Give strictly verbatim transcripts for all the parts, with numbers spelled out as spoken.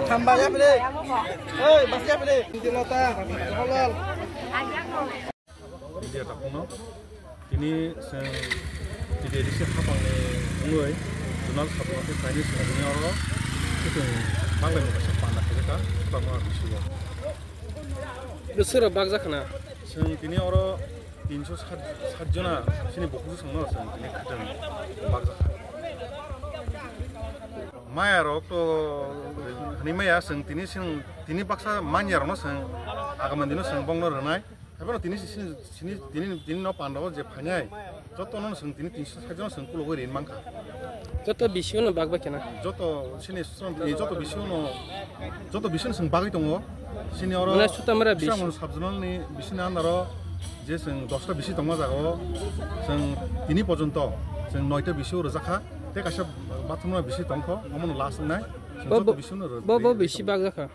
Thamba ya pele. Oi, bas ya pele. Inti nota, Jawaharlal. Media takhukno tini chwng T D A D C hapangni wngwi Donald Sabuno tei Chinese Sabuno oro chwng baglaimung kaisa panda khaijak kha, tamo bisingo. Bwswk rok bakjak khna? Chwng tini oro tinsho sat, sat jona chini bukhuk swkangno chwng tini khwtwng bakjak kha. Maya rok to hwnwi maya chwng tini chwng tini baksa manya rokno chwng agama dino chwng bongno rwnai. Haiphano tini chini, chini, tini, tini no pandao je phainai, joto no chwng tini tinsho sait jona chwng kulugwi rin mankha. Joto bisio no bak bai khena. Joto chini sram-, eh, joto bisio no, joto bisio no chwng bagwi tongo. Chini oro mane Sutamra bisio. Sramon sub-zonal ni bisini andaro je chwng dosta bisi tongma jaga o chwng tini porjonto chwng noita bisio rwjakha. Tei kaisa bathroom no bisi tongkho, omono last wngnai. Chwng bo, joto bo, bisio no rw-, bo, bo rw-, bisi rw-, bakjakha.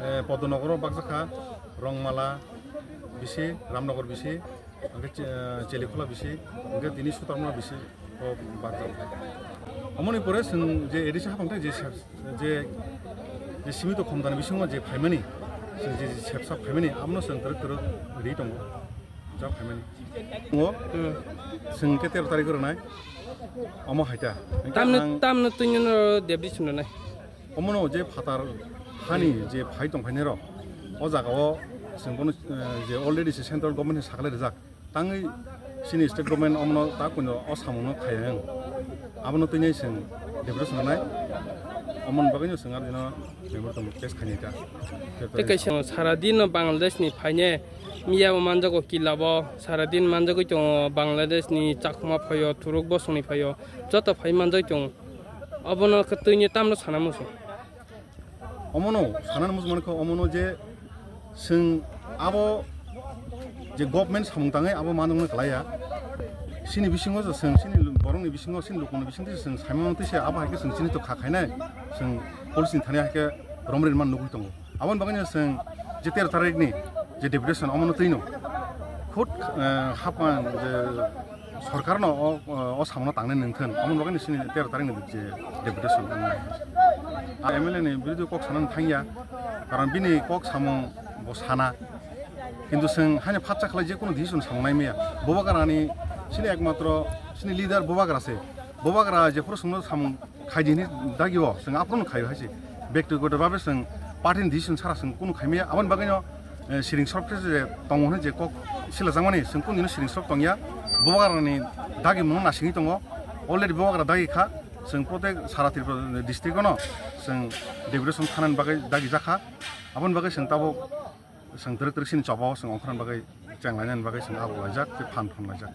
Eh, Podonogoro bakjakha, Rongmala bisi, Ramnogor bisi, hwnkhe Che-, eh, Chelikhola bisi, hwnkhe tini Sutarmala bisi o bakjakha. Omoni pore chwng je A D C hapang tei je sep-, je, je simito khomdani bisingo je phaimani, chwng je, je sepsa phaimani, abono chwng twrwk twrwk ri tongo, jang phaimani. O, hmm, chwng khe tero tarikh rwnai, omo haita. Hwnkhe tamno, ang tamno twino no debri chwng rwnai. Omono je phatar hani je phai tong phainai rok, o jaga o chwng bono, eh, je already se central government ni sakhlai rijak, tangwi chini state government omono ta kuno o samung no khai ang, abono twi nai chwng deputation rwnai, omoni bagwi no chwng aro bino memorandum case khainai ta. Tei kaisa sara din no Bangladesh ni phainai miya bo manjago kila bo, sara din manjagwi tongo, Bangladesh ni Chakma phaio, Turuk bosong ni phaio, joto phai manjagwi tongo. Obono khe twini tamno sana muchung. Omono sanani muchung mankha, omono je chwng abo je government samung tangwi abo manwngno kwlaiya. Chini bisingo je chwng chini borokni bisingo, chini lukuni bisingtwi chwng saimano twi se abo hai khe chwng chini to kha khainai, chwng police ni thani hai khe romri man nugwi tongo. Aboni bagwino chwng je tero tarikni je deputation omono twino khud, eh, hapang je sorkarno o, o samungno tangnai nangthun, aboni bagwino chini tero tarikni je deputation. Ar M L A ni birudu kok sanani thangya, karon bini kok samung bo sana, kintu chwng haino phatsa khlai je kono decision samung nai maya. Bubagrani chini ekmatro chini leader Bubagra se, Bubagra jephuru chwngno samung khaidi hwnwi dagio chwng aphuru khaio hai se. Bektigoto babe chwng party ni decision sara chwng kunu khaimaya. Aboni bagwino, eh, siring sorok khe je tongo hwnwi je kok silajakmani chwng kunu dino siring sorok tongya. Bubagrani dagi mungno nasingwi tongo. Already Bubagra dagi kha. Chwng protek sara Tripura district ono chwng deputation thanani bagwi dagi jakha. Aboni bagwi chwng tabuk chwng twrwk twrwk sini chobao chwng ongkhorna bagwi chenglainani bagwi chwng abo laijak tei phan phun laijak.